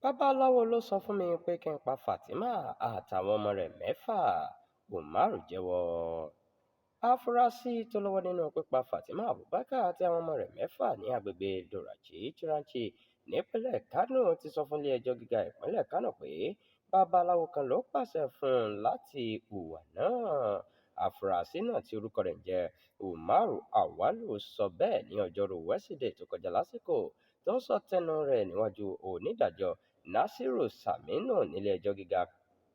Babaláwo ló sọ fún mi pé kí n pa Fatima àtàwọn ọmọ rẹ̀ mẹ́fà, Umar jẹ́wọ́. Afurasí tó lọ́wọ́ nínú pípa Fatima Abubakar àti àwọn ọmọ rẹ̀ mẹ́fà ní agbègbè Dorachi Chiranchi nípínlẹ̀ Kánò ti sọ fún ilé-ẹjọ́ gíga ìpínlẹ̀ Kánò pé babaláwo kan ló pàṣẹ fún un láti hùwà náà. Afurasí náà tí orúkọ rẹ̀ ń jẹ́ Umaru Auwalu sọ bẹ́ẹ̀ ní Ọjọ́rú Wẹ́sídẹ̀ẹ́ tó kọjá lásìkò tó ń sọ tẹnu rẹ̀ níwájú onídàájọ́ Nasiru Saminu nílé-ẹjọ́ gíga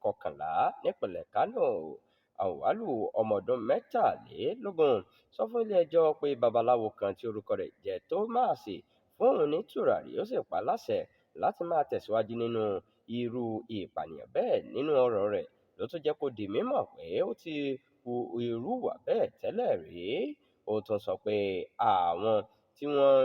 kọkànlá nípínlẹ̀ Kánò. Auwalu, ọmọ ọdún 23, sọ fún ilé-ẹjọ́ pé babaláwo kan tí orúkọ rẹ̀ ń jẹ́ Thomas fún òun ní tùràrí ó sì pa á láṣẹ láti máa tẹ̀síwájú nínú irú ìpànìyàn bẹ́ẹ̀. Nínú ọ̀rọ̀ rẹ̀ ló tún jẹ́ kó di mímọ̀ pé ó ti hu irú ìwà bẹ́ẹ̀ tẹ́lẹ̀ rí. Ó tún sọ pé àwọn tí wọ́n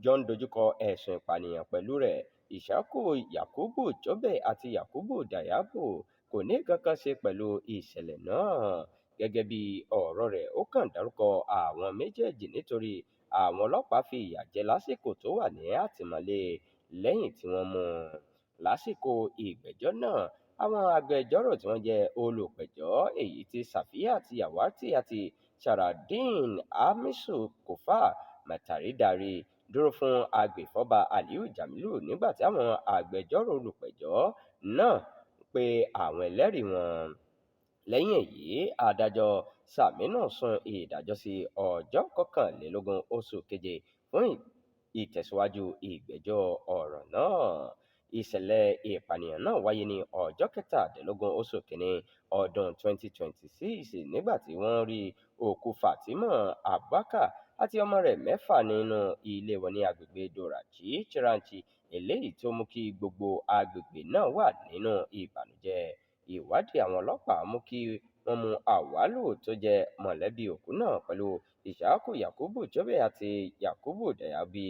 jọ ń dojúkọ ẹ̀sùn ìpànìyàn pẹ̀lú rẹ̀, Ishaku Yakubu Jobe àti Yakubu Dayyabu, kò ní nǹkan kan ṣe pẹ̀lú ìṣẹ̀lẹ̀ náà. Gẹ́gẹ́ bí ọ̀rọ̀ rẹ̀, ó kàn dárúkọ àwọn méjèèjì nítorí àwọn ọlọ́pàá fi ìyà jẹ lásìkò tó wà ní àtìmọ́lé lẹ́yìn tí wọ́n mú un. Lásìkò ìgbẹ́jọ́ náà, àwọn agbẹjọ́rò tí wọ́n jẹ́ olùpẹ̀jọ́, èyí tí Safiyat Yawati àti Sharafadeen Hamisu Kofa Muntari darí, dúró fún agbèfọ́ba Aliyu Jamiu nígbà tí àwọn agbẹjọ́rò olùpẹ̀jọ́ náà pe àwọn ẹlẹ́rìí wọn. Lẹ́yìn èyí, adájọ́ Saminu sún ìdájọ́ sí ọjọ́ 21 oṣù keje fún ìtẹ̀síwájú ìgbẹ́jọ́ ọ̀rọ̀ náà. Ìṣẹ̀lẹ̀ ìpànìyàn náà wáyé ní ọjọ́ 17 oṣù kìíní ọdún 2026 nígbà tí wọ́n rí òkú Fatima Abubakar àti ọmọ rẹ̀ mẹ́fà nínú ilé wọn ní agbègbè Dorachi Chiranchi, eléyìí tó mú kí gbogbo agbègbè náà wà nínú ìbànújẹ́. Ìwádìí àwọn ọlọ́pàá mú kí wọ́n mú Auwalu tó jẹ́ mọ̀lẹ́bí òkú náà pẹ̀lú Ishaku Yakubu Jobe àti Yakubu Dayyabu.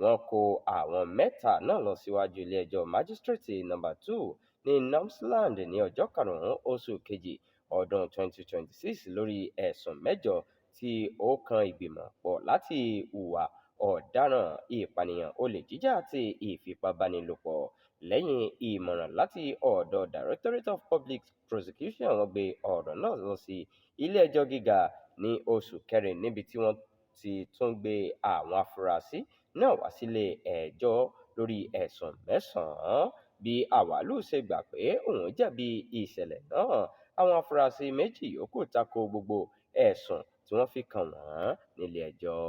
Wọ́n kó àwọn mẹ́ta náà lọ síwájú ilé-ẹjọ́ Májísíréètì No. 2 ní Northland ní ọjọ́ 5 oṣù kejì ọdún 2026 lórí ẹ̀sùn mẹ́jọ tí ó kan ìgbìmọ̀-pọ̀ láti hùwà ọ̀daràn ìpànìyàn, olè jíjà àti ìfipábánilòpọ̀. Lẹ́yìn ìmọ̀ràn láti ọ̀dọ̀ Directorate of Public Prosecutions, wọ́n gbé ọ̀rọ̀ náà lọ sí ilé-ẹjọ́ gíga ní oṣù kẹrin níbi tí wọ́n ti tún gbé àwọn afurasí náà wá sílé ẹjọ́ lórí ẹ̀sùn mẹ́sàn-án. Bí Auwalu ṣe gbà pé òun jẹ̀bi ìṣẹ̀lẹ̀ náà, àwọn afurasí méjì yòókù tako gbogbo ẹ̀sùn tí wọ́n fi kàn wọ́n nílé ẹjọ́.